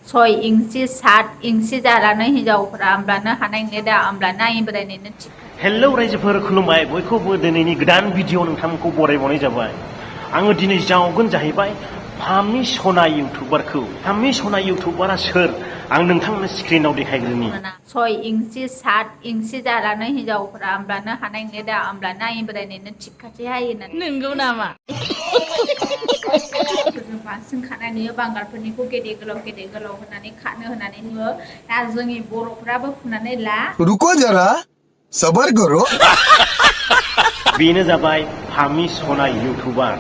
6 इंची 7 इंची जालानो हिनजावफोरा होमब्लानो हानाय नंला दा होमब्ला नायबोलायनो थिग हेलौ रायजोफोर खुलुमबाय बयखौबो दिनैनि गोदान भिडिअ नोंथांमोनखौ बरायबावनाय जाबाय आङो दिनै जावगोन जाहैबाय फामि सना इउटुबारखौ फामि सना इउटुबारा सोर आं नोंथांमोननो स्क्रिनाव देखायग्रोनि 6 इंची 7 इंची जालानो हिनजावफोरा होमब्लानो हानाय नंला दा होमब्ला नायबोलायनो थिगखासैहाय होननानै नंगौ नामा बांसिन खानाय नुयो बांगालफोरनिखौ गेदेर गोलाव होनानै खानो होनानै नुयो दा जोंनि बर'फ्राबो फुनानै ला रुको जरा सबर करो बेनो जाबाय फामि सना इउटुबार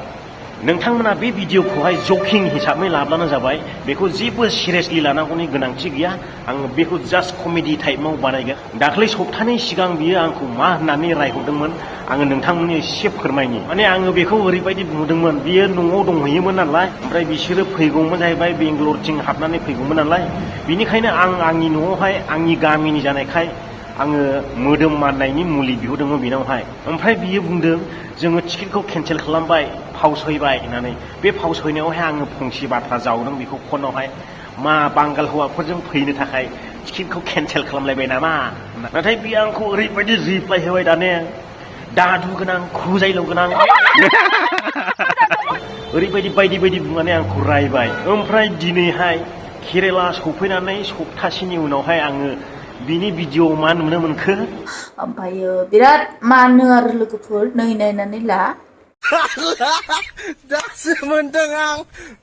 नोंथांमोना बे भिडिअखौहाय जकिं हिसाबै लाब्लानो जाबाय बेखौ जेबो सिरियासलि लानांगौनि गोनांथि गैया आङो बेखौ जास्ट कमेडि टाइपआव बानायगोन दाख्लै सप्तानि सिगां बियो आंखौ मा होननानै रायहरदोंमोन आङो नोंथांमोननि एसे फोरमायनि माने आङो बेखौ ओरैबायदि बुंदोंमोन बियो न'आव दंहैयोमोन नालाय ओमफ्राय बिसोरो फैगौमोन जाहैबाय बेंगलरथिं हाबनानै फैगौमोन नालाय बिनिखायनो आं आंनि न'आवहाय आंनि गामिनि जानायखाय आङो मोदोम माननायनि मुलि बिहरदोंमोन बेनावहाय ओमफ्राय बियो बुंदों जोङो टिकेटखौ केनसेल खालामबाय फावसयबाय होननानै बे फावसयनायावहाय आङो फंसे बाथ्रा जावदों बेखौ फनावहाय मा बांगाल हौवाफोरजों फैनो थाखाय टिकेटखौ केनसेल खालामलायबाय नामा नाथाय बियो आंखौ ओरैबायदि रिप्लाय होबाय दाने दादु गोनां खुजायल' गोनां ओरैबायदि बायदि बुंनानै आंखौ रायबाय ओमफ्राय दिनैहाय केरेला सफैनानै सप्तासेनि उनावहाय आङो बिनि भिडिअ मा नुनो मोनखो ओमफ्रायो बिराद मानो आरो लोगोफोर नै नायनानै ला दासो मोनदों आं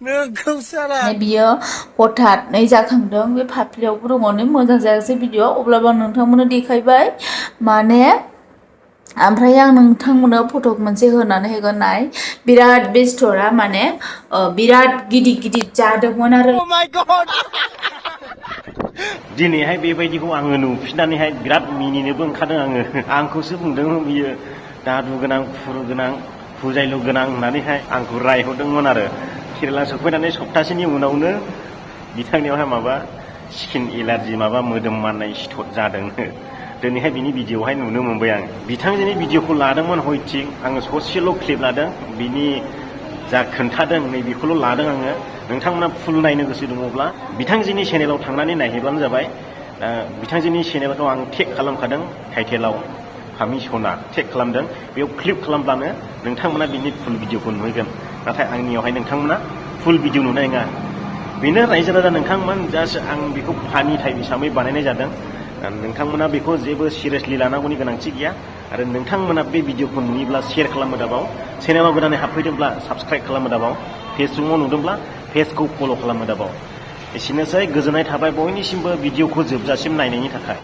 नोंखौ सारा बियो हठात जाखांदों बे फाफ्लियावबो दङ मोजां जायासै भिडिअ अब्लाबो आं नोंथांमोननो देखायबाय माने ओमफ्राय आं नोंथांमोननो फट' मोनसे होनानै होगोन नाय बिराद बे स्ट'रा माने बिराद गिदिर जादोंमोन आरो दिनैहाय बेबायदिखौ आङो नुफिननानैहाय बिराद मिनिनोबो ओंखारदों आंखौसो बुंदों बियो दादु गोनां खुरु गोनां खुजायल' गोनां होननानैहाय आंखौ रायहरदोंमोन आरो केरेला सफैनानै सप्तासेनि उनावनो बिथांनियावहाय माबा स्किन एलार्जि माबा मोदोम माननाय सिथर जादों दिनैहाय बिनि भिडिअहाय नुनो मोनबाय आं बिथांजोनि भिडिअखौ लादोंमोन हयथिं आङो ससेल' क्लिप लादों बिनि जा खोन्थादों नैबेखौल' लादों आङो नोंथांमोना फुल नायनो गोसो दङब्ला बिथांजोनि चेनेलाव थांनानै नायहैब्लानो जाबाय बिथांजोनि चेनेलखौ आं टेग खालामखादों टाइटेलाव फामि सना टेग खालामदों बेयाव क्लिक खालामब्लानो नोंथांमोना बिनि फुल भिडिअखौ नुहैगोन नाथाय आंनियावहाय नोंथांमोना फुल भिडिअ नुनाय नङा बेनो रायजो राजा नोंथांमोन जास्ट आं बेखौ फानि टाइप हिसाबै बानायनाय जादों नोंथांमोना बेखौ जेबो सिरियासलि लानांगौनि गोनांथि गैया आरो नोंथांमोना बे भिडिअखौ नुयोब्ला शेयार खालामो दाबाव चेनेलाव गोदानै हाबफैदोंब्ला साबस्क्राइब खालामो दाबाव फेसबुकाव नुदोंब्ला पेजखौ फल' खालामो दाबाव एसेनोसै गोजोननाय थाबाय बयनिसिमबो भिडिअखौ जोबजासिम नायनायनि थाखाय